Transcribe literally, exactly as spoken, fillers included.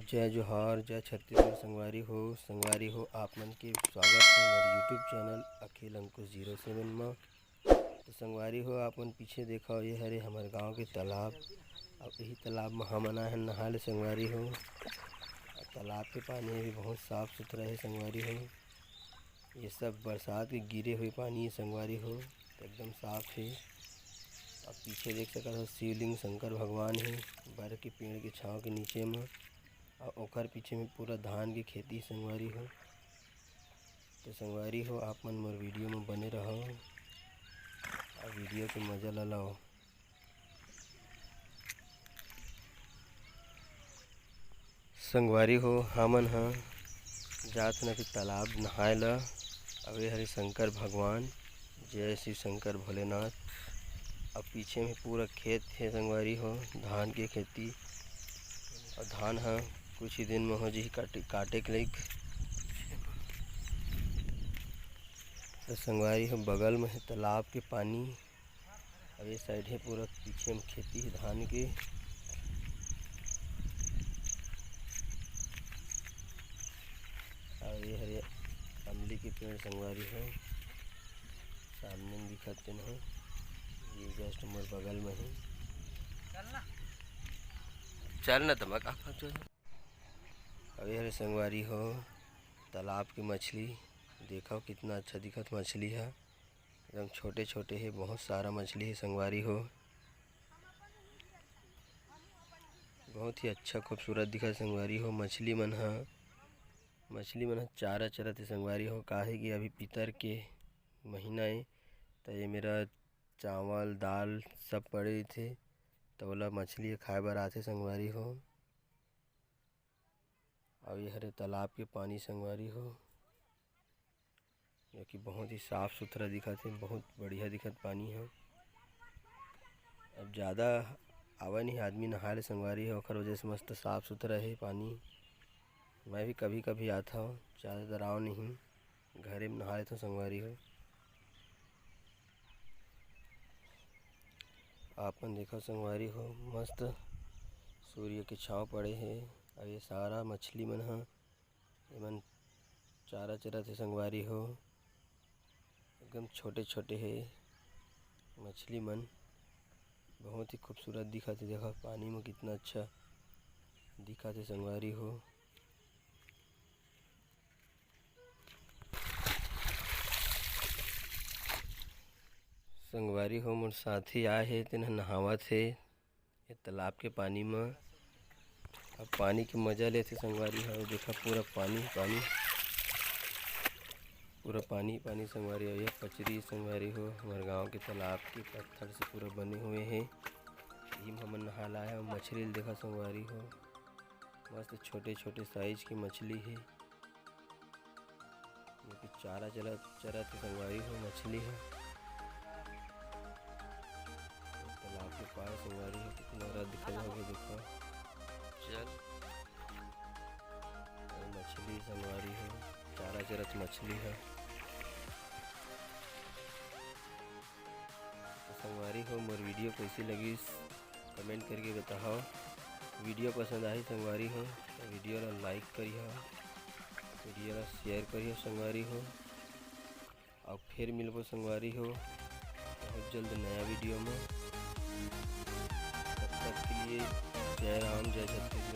जय जोहार, जय छत्तीसगढ़ संगवारी हो। संगवारी हो, आप मन के स्वागत हे मोर YouTube चैनल अखिल अंकुश जीरो सेवन म। तो संगवारी हो, आप मन पीछे देखव, ये हरे हमर गांव के तालाब। अब यही तालाब म हमन आए हन नहाए ले संगवारी हो। अब तालाब के पानी अभी बहुत साफ सुथरा हे संगवारी हो। ये सब बरसात के गिरे हुए पानी हे संगवारी हो, तो एकदम साफ हे। अब पीछे देख सकत हो शिवलिंग शंकर भगवान हे, बर के पेड़ के छांव के नीचे म। अउ ओकर पीछे में पूरा धान के खेती संगवारी हो। तो संगवारी हो, आप मन मोर वीडियो में बने रहो अउ वीडियो के मजा ला लाओ। संगवारी हो, हमन ह जात हन अभी तालाब नहाए ला। अउ ये हरे शंकर भगवान, जय शिव शंकर भोलेनाथ। अब पीछे में पूरा खेत हे संगवारी हो, धान के खेती। अउ धान ह कुछ ही दिन में हो जही काटे, काटे के लायक। तो संगवारी हो, बगल में हे तालाब के पानी। अब ये साइड हे पूरा पीछे में खेती हे धान के। अउ ये हरे अमली के पेड़ संगवारी हो, सामने में दिखत तेन हो, ये जस्ट मोर बगल में हे। चल ना त मैं का, अउ ये हरे संगवारी हो, तालाब के मछली। देखव कितना अच्छा दिखत मछली ह, एकदम छोटे छोटे हे, बहुत सारा मछली हे संगवारी हो। बहुत ही अच्छा खूबसूरत दिखत संगवारी हो। मछली मन ह, मछली मन ह चारा चरत हे संगवारी हो, काहे कि अभी पितर के महीना ए, त ये मेरा चावल दाल सब पड़े रहिथे, त ओला मछली ह खाए बर आथे संगवारी हो। अउ ये हरे तालाब के पानी संगवारी हो, जो कि बहुत ही साफ सुथरा दिखत हे, बहुत बढ़िया दिखत पानी ह। अब ज़्यादा आवे नहीं आदमी नहाए ले संगवारी हो, ओकर वजह से मस्त साफ सुथरा हे पानी। मैं भी कभी कभी आत हव, ज़्यादातर आव नहीं, घरे में नहा लेथव संगवारी हो। आप मन देखव संगवारी हो, मस्त सूर्य के छाँव पड़े हे। अउ ये सारा मछली मन ह, एमन चारा चरत हे संगवारी हो। एकदम छोटे छोटे हे मछली मन, बहुत ही खूबसूरत दिखत हे। देखव पानी में कितना अच्छा दिखत हे संगवारी हो। संगवारी हो, मोर साथी आए हे, तेन ह नहावत हे ये तालाब के पानी म। अब पानी के मजा लेथे संगवारी हो। देखा पूरा पानी पानी, पूरा पानी पानी संगवारी हो। ये कचरी संगवारी हो, हमर गांव के तालाब के पत्थर से पूरा बने हुए हे। इही म हमन नहा ला हे। मछली ल देखा संगवारी हो, मस्त छोटे छोटे साइज के मछली हे। ये तो चारा चला, चरत हे संगवारी हो, मछली हे। तालाब के पार संगवारी हो, कितना रद्द खड़ा हो गया, देखो। चल। ये मछली संगवारी हो, चारा चरत मछली हे। तो संगवारी हो, मोर वीडियो कैसी लगिस, कमेंट करके बताओ। वीडियो पसंद आई संगवारी हो, तो वीडियो ला लाइक करिहा, वीडियो ला शेयर करिहा संगवारी हो। अउ फिर मिलबो संगवारी हो बहुत जल्द नया वीडियो में। तब तक के लिए जय राम, जय छत्तीसगढ़।